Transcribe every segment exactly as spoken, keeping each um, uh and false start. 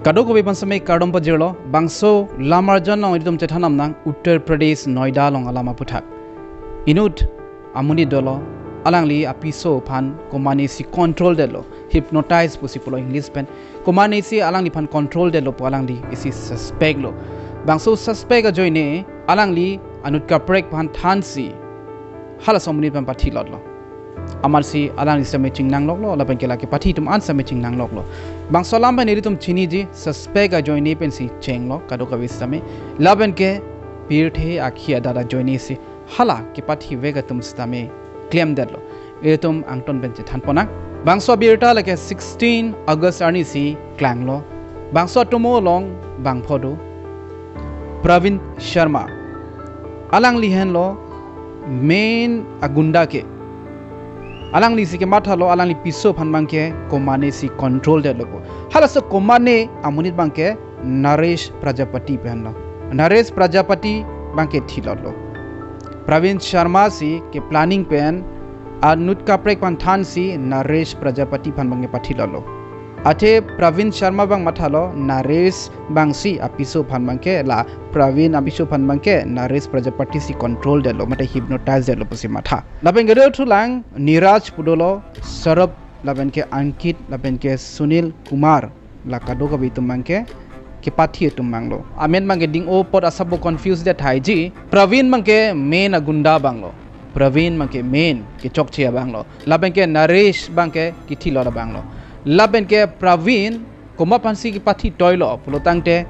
Kadokave aphan seme kardom pajirlo, bangso lamarjan along ilitum chethan damnang Uttar Pradesh Noida along alam aputhak. Inut amonit dolo, alangli apiso aphan komatne si control detlo, hypnotize pusi pulo English pen. Komatne si alangliphan control detlo pu alangli isi suspect lo. Bangso suspect ajoine alangli anut kaprek aphan thansi halaso amonit aphan pathilotlo. Amatsi alangli seme chingnangloklo, lapen ke lake pathi atum an seme chingnangloklo. Bangso alam pen ilitum chiniji suspect ajoine pensi chenglo kadokave sitame. Lapen ke pirthe akhi adat ajoine si hala kepathivek atum sitame klemdetlo. Ilitum angton pen chethan ponnang. Bangso abirta lake sixteen August arni si klanglo. Bangso atomo along bangpho do, Pravin Sharma. Alangli henlo main agunda ke. Alangli si kemathalo, alangli piso aphan abangke komatne si control detlo pu. Halaso komatne amonit abangke Naresh Prajapati pu henlo. Naresh Prajapati abangke thilotlo. Pravin Sharma si keplanning pen anut kaprek aphan thansi Naresh Prajapati aphan abangke pathilotlo. Athe Pravin Sharma abang mathalo, Naresh abangsi apiso aphan abangke, la Pravin apiso aphan abangke Naresh Prajapati si control detlo, mate hypnotize detlo pusi matha. Lapen kedo thulang Niraj pu dolo, Saurabh lapen ke Ankit lapen ke Sunil Kumar, la kadokave atum abangke kepathi atum abanglo. Amen abangke ding-o apot asap bo confuse det thaiji. Pravin abangke main agunda abanglo. Pravin abangke main kechokche abanglo. Lapen ke Naresh abangke kethilot abanglo. Lapen ke Pravin komat aphansi kepathi toilo pulo tangte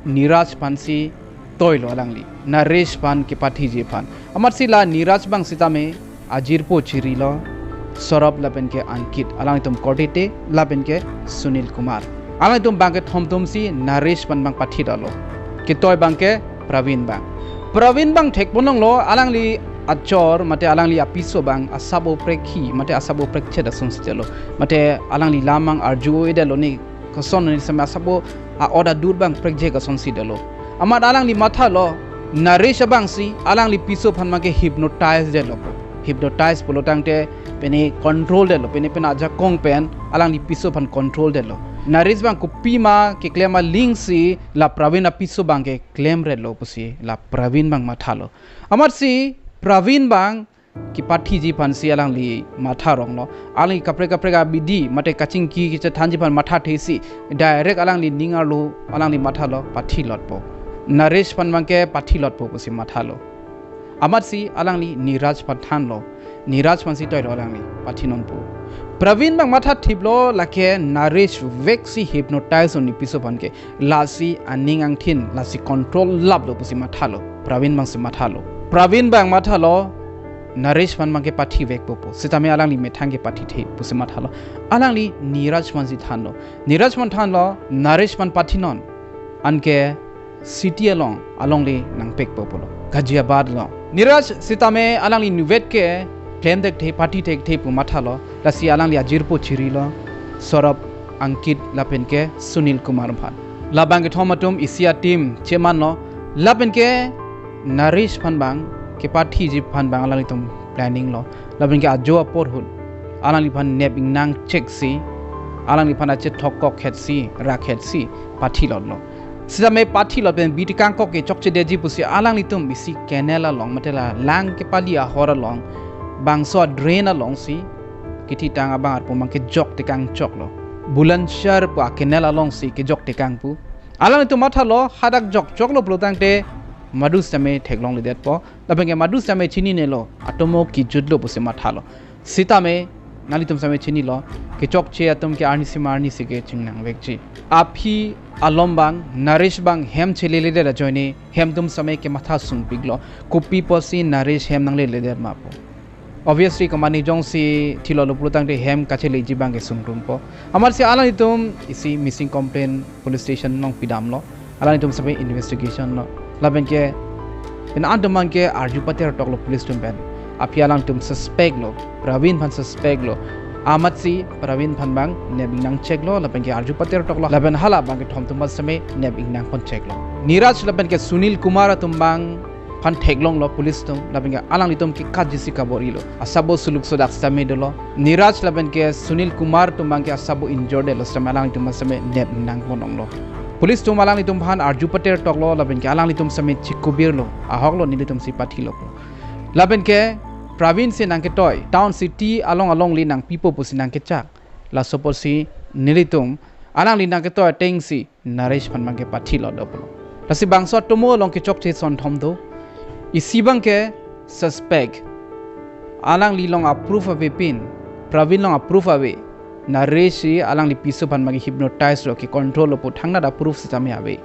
Niraj aphansi toilo alangli. Naresh aphan kepathiji aphan. Amatsi la Niraj abang sitame ajirpo chirilo, Saurabh lapen ke Ankit, alanglitum korte te, lapen ke Sunil Kumar. Alanglitum abangke thomthom si Naresh aphan abang pathidalo. Ketoi abangke Pravin abang. Pravin abang thekponlonglo, alangli achor, mate alangli apiso abang asap o prekhi, mate asap o prekchet asonsi detlo. Mate alangli lam abang arju-o-edetlo, ne koson ne seme asap o a-ot adur abang prekjek asonsi detlo. Amat alangli mathalo, Naresh abangsi alangli piso aphan abangke hypnotize detlo pu. Hypnotize pulo tangte pine control detlo, pine pen ajakong pen alangli piso aphan control detlo. Naresh abang kopima keklem aling si la Pravin apiso abangke klemretlo pusi la Pravin abang mathalo. Amatsi Pravin abang kepathiji aphansi alangli matha ronglo. Alangli kaprek kaprek abidi mate kachingki kachethanji aphan matha thesi direct alangli ning arlo, alangli mathalo pathilotpo. Naresh aphan abangke pathilotpo pusi mathalo. Amatsi alangli Niraj aphan thanlo. Niraj aphansi toilo alangli pathinonpo. Pravin abang matha thiplo, lake Naresh vek si hypnotize un-e piso aphan ke, lasi aning angthin, lasi control laplo pusi mathalo. Pravin abangsi mathalo. Pravin abang mathalo, Naresh aphan abangke pathivekpo pu. Sitame alangli methang kepathithe pusi mathalo. Alangli Niraj aphansi thanlo. Niraj aphan thanlo, Naresh aphan pathinon. Anke city along, alongle nangpekpo pulo. Ghaziabad along. Niraj sitame alangli inutvet ke klem thekthe, pathi thekthe pu mathalo. Lasi alangli ajirpo chirilo. Saurabh, Ankit lapen ke Sunil Kumar aphan. Labang kethom atum isi a-team chemanlo. Lapen ke Naresh aphan abang kepathiji aphan abang alanglitum planning lo. Lapen ke ajo apor ahut alangliphan nep ingnang chek si, alangliphan achethok kok het si, rak het si pathilotlo. Sitame pathilot pen bi tekangkok kechokchedetji pusi alanglitum isi canal along, mate la lang kepali ahor along, bangso a-drain alongsi kethitang abang arpu abang kejok tekang choklo. Bulandshahr pu a-canal alongsi kejok tekang pu. Alanglitum mathalo, hadak jok choklo pulo tangte madu sitame theklongledetpo. Lapen ke madu sitame chininelo, atomo kejutlo pusi mathalo. Sitame nanglitum sitame chinilo, kechokche atum ke arnisi ma arnisi ke chingnangvekji. Aphi alom abang, Naresh abang hem cheleledet ajoine, hem atum sitame kematha sungpiklo. Kopi apotsi Naresh hem nangleledet ma pu. Obviously, komatne jongsi thilotlo pulo tangte hem kacheleji abangke sungrumpo. Amatsi alanglitum isi missing complaint police station along pidamlo. Alanglitum sitame investigation lo. Lapen ke, pen antum abangke arju pater toklo police atum pen. Aphi alangtum suspect lo, Pravin aphan suspect lo. Amatsi Pravin aphan abang nep ingnang cheklo, lapen ke arju pater toklo. Lapen hala abangke thomthom sitame nep ingnang pon cheklo. Niraj lapen ke Sunil Kumar atum abang aphan theklonglo police atum, lapen ke alanglitum ke kat jisi kabor-ilo. Asabo suluk sodak sitame dolo. Niraj lapen ke Sunil Kumar atum abang ke asabo injured lo sitame alanglitum sitame net nang pononglo. Police atum alanglitum aphan arju pater toklo, lapen ke alanglitum sitame chikubirlo. Ahoklo nelitum si pathilo. Lapen ke Pravin si nangketoi, town city along alongle nangpipo pusi nangkechak. Laso apotsi nelitum alangli nangketoi atengsi Naresh aphan abang ke pathilo doplo. Lasi bangso atomo along kechokche sonthom do. Isi abang ke suspect. Alangli along a-proof avepin, Pravin along a-proof ave. Naresh si alangli piso aphan abang ke hypnotize lo, ke-control lo pu thangnat a-proof sitame ave.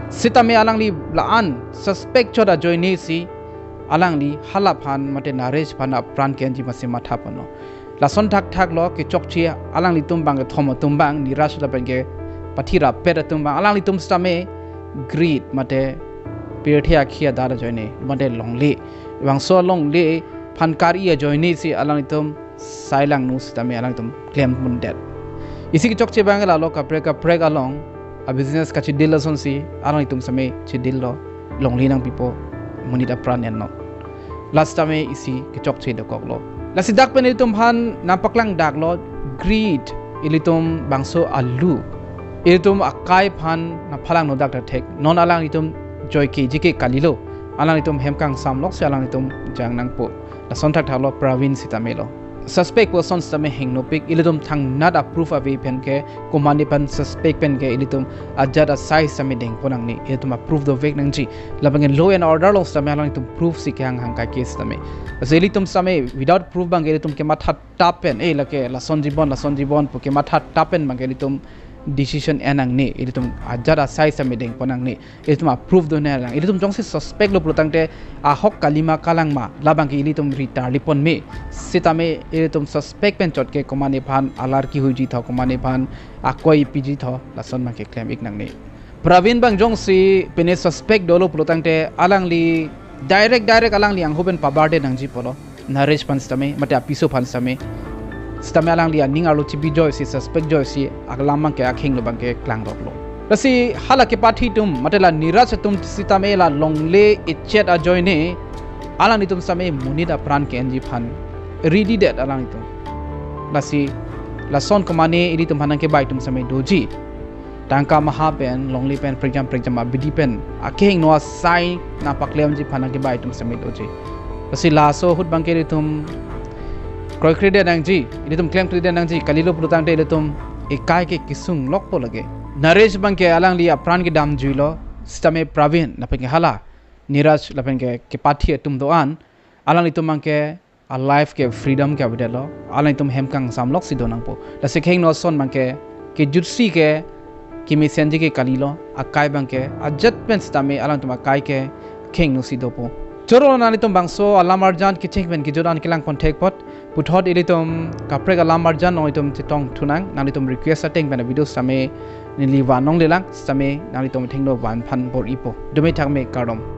Sitame alangli la-an suspect chot ajoine si alangli hala aphan mate Naresh aphan apran ke-enji masi matha ponlo. Lason thakthak lo kechokche alanglitum abang kethom atum abang, Niraj lapen ke pathi rapet atum abang, alanglitum sitame greed mate pirthe akhi adar ajoine mate longle, bangso longle aphan kar-i ajoine si alanglitum sai langno sitame alanglitum klempondet. Isi kechokche abang lalo kaprek kaprek along a-business kachedil asonsi alanglitum sitame chedillo, longle nangpipo, monit apran ennon. La sitame isi kechokche dokoklo. Lasi dak pen ilitum aphan nangpaklang daklo greed, ilitum bangso alu, ilitum akai aphan nangphalangno dak ta thek. Non alanglitum joike jike kalilo, alanglitum hem kangsam loksi alanglitum jang nangpo. Lason thakthak lo Pravin sitame lo. Suspect pu ason sitame hengnopik, ilitum thangnat a-proof ave pen ke, komatne aphan suspect pen ke ilitum ajat asai sitame dengpon nangne, ilitum a-proof dovek nangji. Lapen ke law and order along sitame alanglitum proof si kehang hang ka case sitame. Lasi ilitum sitame without proof abang ke ilitum kematha tap pen, eh, lake lasonji bon, lasonji bon pu kematha tap pen abang ke ilitum decision en nangne, ilitum ajat asai sitame dengpon nangne. Ilitum a-proof done lang. Ilitum jongsi suspect lo pulotangte ahok kalima kalangma, labang ke ilitum ri tarlipon me. Sitame ilitum suspect pen chot ke komatne aphan alar kihuiji tho, komatne aphan akoi piji tho, lason abang ke klem-ik nangne. Pravin abang jongsi pine suspect dolo pulotangte alangli direct direct alangli angho pen pabarde nangji pulo. Naresh aphan sitame, mate apiso aphan sitame. Sitame alangli aning arlo chibi joisi, suspect joisi, alam abang ke akheng lo abang ke klangroklo. Lasi hala kepathi atum, mate la Niraj atum sitame la longle ichet ajoine, alanglitum sitame monit apran ke-enji aphan rididet alanglitum. Lasi lason komatne ilitum aphan nangkebai atum sitame doji. Tangka maha pen, longle pen, prekjam prekjam abidi pen akehingno asai nangpaklemji aphan nangkebai atum sitame doji. Lasi laso ahut abang ke ilitum kroikredet nangji, ilitum klemkredet nangji, kalilo pulotangte ilitum ekai ke kesung lokpo lake. Naresh abang ke alangli apran kedamjuilo, sitame Pravin, lapen ke hala Niraj, lapen ke kepathi atum do-an, alanglitum abang ke a-life ke freedom ke avedetlo, alanglitum hem kangsam loksi do nangpo. Lasi kehingno ason abang ke kejutsi ke kemesenji ke kalilo, akai abang ke ajat pen sitame alangtum akai ke kehingno si dopo. Choro nanglitum bangso alam arjan kecheng pen kejut an kelang ponthek apot, puthot ilitum kaprek alam arjan along itum chetong thunang, nanglitum request ateng pen a-video sitame neli van nanglelang, sitame nanglitum thengno van aphan bor-ipo. Dome thakme, kardom.